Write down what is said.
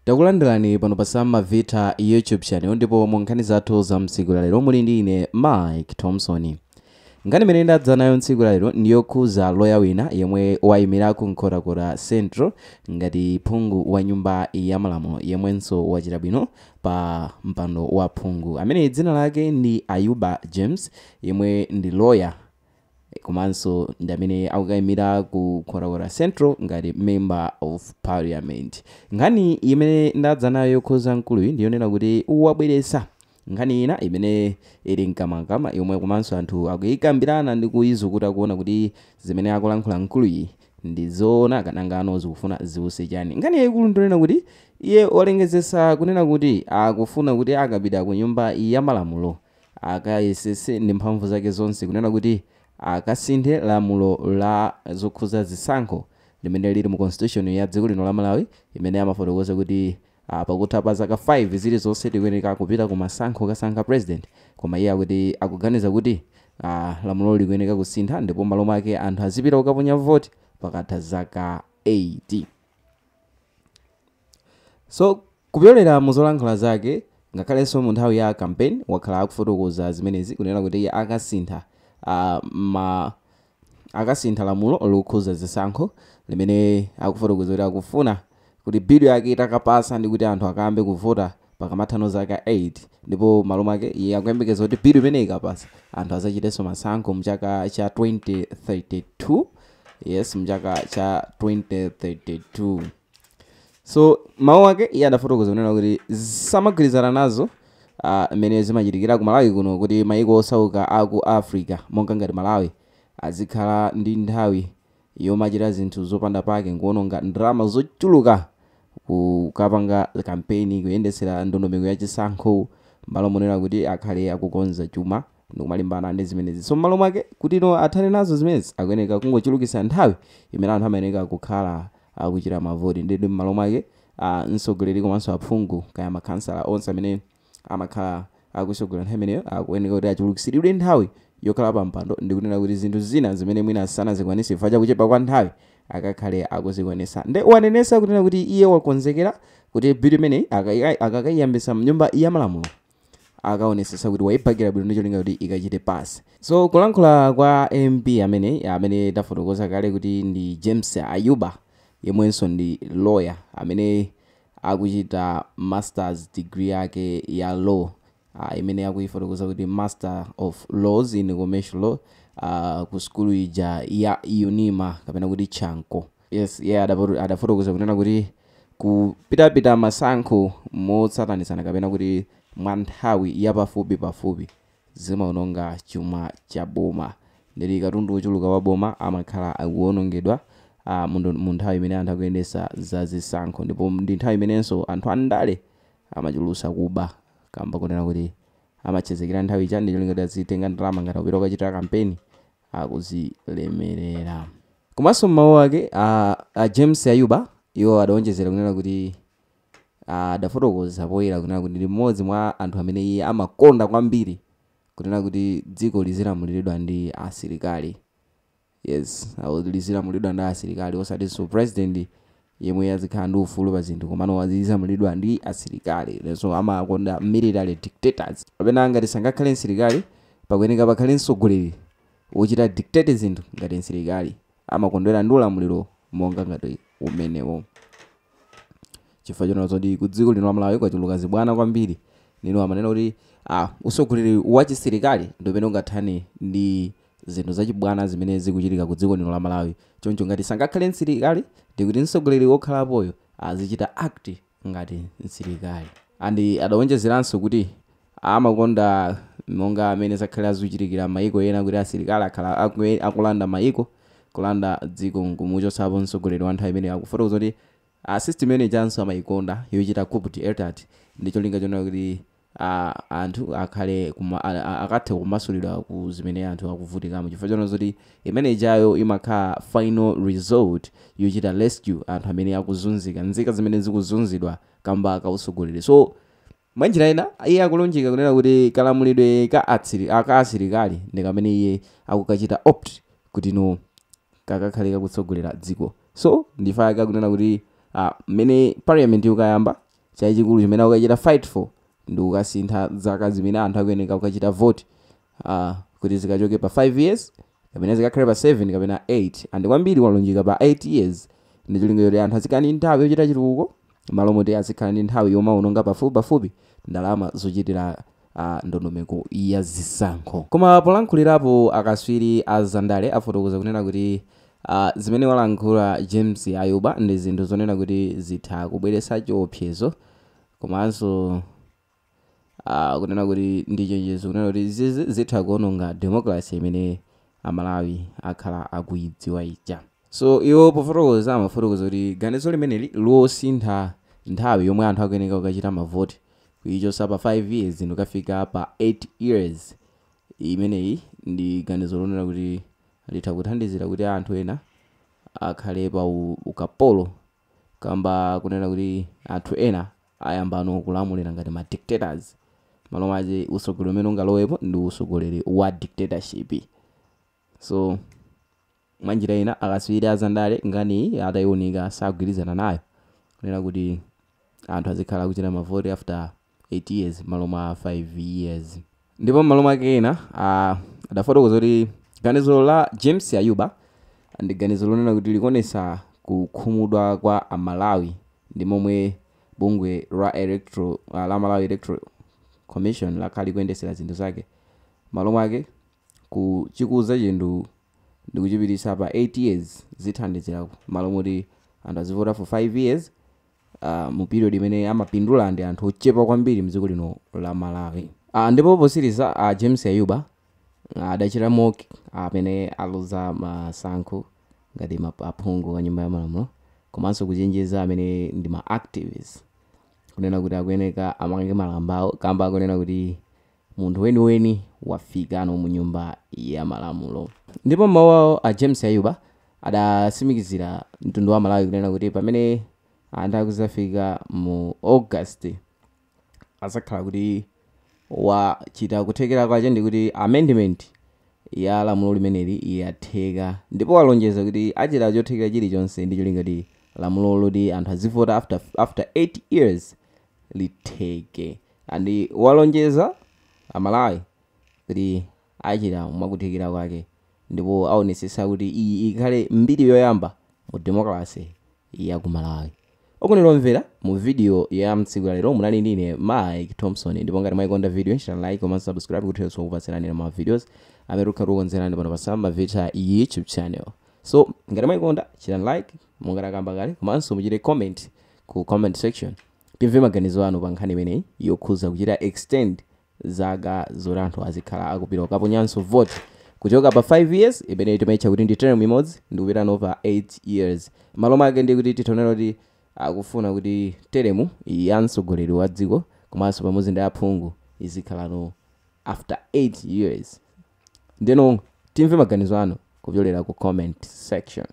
Takulandirani pano pa Sam Mavita YouTube channel, ndipo mu nkhani zathu za mtsiku lalero muli ndi ine Mike Thompson. Nkhani imene ndadza nayo mtsiku lalero ndiyokhuza loya wina yemwe wayimira ku Nkhotakota Central ngati phungu wa nyumba ya malamulo, yemwenso wachita bwino pa mpando wa phungu, amene dzina lake ndi Ayuba James, yemwe ndi loya komanso ndi amene akukayimira ku Nkhotakota Central ngati member of parliament. Nkhani imene ndadza nayo yokhuza mkuluyu ndiyonena kuti wabweretsa nkhani ina imene ili mkamwamkamwa, yomwe komanso anthu akuyikambirana ndi kuyizukuta kuona kuti zimene akulankhula mkuluyi ndi zoona kanangano zikufuna ziwuse chani. Nkhani yayikulu ndionena kuti iye walengezesa kunena kuti akufuna kuti akapita ku nyumba ya malamulo akayesese ndi mphamvu zake zonse kunena kuti akasinthe lamulo la zokhuza zisankho limene lili mu constitution ya dziko lino la Malawi, imene amafotokoza kuti pakutha pa zaka 5 zilizonse tikuyeneka kupita ku masankho kasankha president. Koma iye akuti akuganiza kuti lamulo likuyeneka kusintha, ndipo malo mwake anthu azipita kukaponya voti pakatha zaka 8. So kupyolera mu zolankhula zake, ngakhalenso mu nthawi ya campaign, wakhala akufotokoza zimenezi kunena kuti iye akasintha lamulo lokhuza zisankho limene akufotokoza kuti akufuna kuti bill yake itakapasa ndi kuti anthu akayambe kuvota pakamathano zaka 8, ndipo malo mwake iye akuyembekeza kuti bill imene ikapasa anthu azachitenso masankho mchaka cha 2032. Yes, mchaka cha 2032. So mawu ake iye adafotokoza kunena kuti samagwirizana nazo mmene zimachitikira ku Malawi kuno, kuti maiko osauka aku Africa monga ngati Malawi azikhala ndi nthawi yomachita zinthu zopanda pake nkuononga ndalama zochuluka kukapanga kampeni, kuyendesera ndondomeko ya chisankho, malo monena kuti akhale akukonza chuma ndikumalimbana ndi zimenezi. So mmalo mwake kuti ino athane nazo zimenezi, akuyeneka kungochulukitsa nthawi imene anthu amayeneka kukhala akuchita mavoti. Ndidi mmalo mwake mtsogoleri komanso aphungu kaya makhansala onse amene amakhala akusogolera nthawi imeneyo akuyeneka kuti achulukitsidwe nthawi yokhala pa mpando, ndikunena kuti zinthu zina zimene mwina sanazikwanise chifukwa chakuchepa kwa nthawi akakhale akuzikwanisa. Nde wanenesa kunena kuti iye wakonzekera kuti bill imeneyi akakayiyambisa mnyumba ya malamulo akaonesesa kuti wayibakira bwino ndi cholinga kuti ikachite pass. So kulankhula kwa MP amene tafotokoza kale kuti ndi James Ayuba, yemwenso ndi lawyer amene akuchita masters degree yake ya law, imene akuifotokoza kuti Master of Laws in Commercial Law ku skulu ija ya UNIMA kapena kuti Chanco. Yes, iye adafotokoza kunena kuti kupitapita masankho motsatanitsana kapena kuti mwa nthawi yapafupi pafupi zimaononga chuma cha boma, ndili katundu wochuluka wa boma amakhala akuwonongedwa mu nthawi imene anthu akuyendesa za zisankho, ndipo ndi nthawi imenenso anthu andale amachulusa kuba, kamba kunena kuti amachezekera nthawi ija ndi cholinga kuti azitenga ndalama ngati akupita kukachita kampeni akuzilemerera. Komanso mmawu ake James Ayuba iwo adawonjezera kunena kuti adafotokoza poyera kunena kuti ndi mmodzi mwa anthu amene iye amakonda kwambiri kunena kuti dziko lizilamuliridwa ndi asilikali. Yes, lizilamulidwa ndi asilikali, osatinso president yemwe azikhala ndi ufulu pa zinthu, komano azilamulidwa ndi asilikali. So amakonda military dictators, kapena ngati sangakhale msilikali pakuyeneka pakhale mtsogoleri wochita dictate zinthu ngati msilikali. Amakondwera ndi ulamuliro monga ngati umenewo, chifukwa chonena zoti ku dziko lino la Malawi kwachuluka zibwana kwambiri. Nino amanena kuti utsogoleri wa chisilikali ndi umene ungathane ndi zinthu zachibwana zimene zikuchitika ku dziko lino la Malawi. Choncho ngati sangakhale msilikali, ndikuti mtsogoleri wokhalapoyo azichita act ngati msilikali. And adawonjezeranso kuti amakonda monga amene zakhala zikuchitikira maiko ena, kuti asilikali akhala akulanda maiko, kulanda dziko nkumuchotsapo mtsogoleri wa nthawi imene. Akufotokoza kuti system imene ichanso amayikonda yochita coup d'etat, ndi cholinga chonena kuti anthu akhale akathe kumasulidwa ku zimene anthu akuvutikamo, chifukwa chonena zoti imene ijayo imakhala final result yochita rescue anthu amene akuzunzika, nzika zimene zikuzunzidwa kamba kautsogoleri. So mwanjira ina iye akulunjika kunena kuti kalamulidwe ka asilikali ndi kamene iye akukachita opt kuti no kakakhale kakutsogolera dziko. So ndifaka kunena kuti mmene parliament ikayamba Chachikulu chimene akukachita fight for ndi kukasintha zaka zimene anthu akuyeneka kukachita vote, kuti zikachoke pa 5 years kapena zikakhale pa 7 kapena 8, and kwambiri walunjika pa 8 years, ndi cholinga choti anthu azikhala ndi nthawi yochita chitukuko, malo moti azikhala ndi nthawi yomawononga pafupipafupi ndalama zochitira ndondomeko ya zisankho. Koma polankhulirapo, akaswiri a zandale afotokoza kunena kuti zimene walankhula James Ayuba ndi zinthu zonena kuti zitha kubweretsa chiopsezo, komanso kunena kuti ndi chenjezo kunena kuti zizi zitha kuononga democracy imene Amalawi akhala akuidziwa ija. So iwo pofotokoza amafotokoza kuti ganizo limeneli losintha nthawi yomwe anthu akuyeneka kukachita mavoti, kuichosa pa 5 years ndikafika pa 8 years, imeneyi ndi ganizo lonena kuti litha kuthandizira kuti anthu ena akhale pa ukapolo, kamba kunena kuti anthu ena ayambano kulamulira ngati ma dictators. Malo mwache usogoleri umene ungalowepo ndi usogoleri wa dictatorship. So mwanjira ina, akaswiri azandale nkhani atayiunika sagwirizana nayo, kunena kuti anthu azikhala akuchita mavoti after 8 years malo mwa 5 years. Ndipo malo mwake ena adafotokoza kuti ganizo la James Ayuba ndi ganizo lonena kuti likuonesa kukhumudwa kwa Amalawi ndi momwe bungwe la Malawi Electoral Commission lakhala likuyendesera zinthu zake. Malo mwake kuchikuza chinthu ndikuchipitisa pa 8 years zithandizira, malo moti anthu azivota for 5 years, mu period imene amapindula ndi anthu ochepa kwambiri mdziko lino la Malawi. Ndipo posiriza, James Ayuba adachita mock amene aluza masankho ngati aphungu a Nyumba ya Malamulo, komanso kuchenjeza amene ndi ma activists kunena kuti akuyeneka amange malambawo, kamba akunena kuti munthu weniweni wafikano mu Nyumba ya Malamulo. Ndipo mawu awo, a James Ayuba adatsimikizira mtundu wa Malawi kunena kuti pamene anthu akuzafika mu August, azakhala kuti wachita kuthekera kwache ndi kuti amendment ya lamulo limeneli yatheka, ndipo walonjeza kuti achita chothekera chilichonse ndi cholinga kuti lamulo loti anthu azivota after 8 years litheke. And walonjeza Amalawi kuti achita mwakuthekera kwake ndipo aonesesa kuti iyi ikhale mbiri yoyamba mu democracy ya ku Malawi. Okondedwa omvera, mu video ya mtsiku lalero munali ndine Mike Thompson, ndipo ngati mwayikonda video, chitani like komanso subscribe kuti kupatsirani ma videos amene tikhala tikukonzerani pano pa Samba Vita YouTube channel. So ngati mwayikonda, chitani like monga takamba kale, komanso muchite comment ku comment section, timve maganizo anu pa nkhani imeneyi yokhuza kuchita extend zaka zoti anthu azikhala akupita kukaponyanso vote, kuchoka pa 5 years imene timaitcha kuti ndi term imodzi ndikupita pa 8 years. Malo mwake ndi kuti tithonera kuti akufuna kuti term ya mtsogoleri wa dziko komanso pamodzi ndi aphungu izikhalano after 8 years. Ndeno timve maganizo anu kupyolera ku comment section.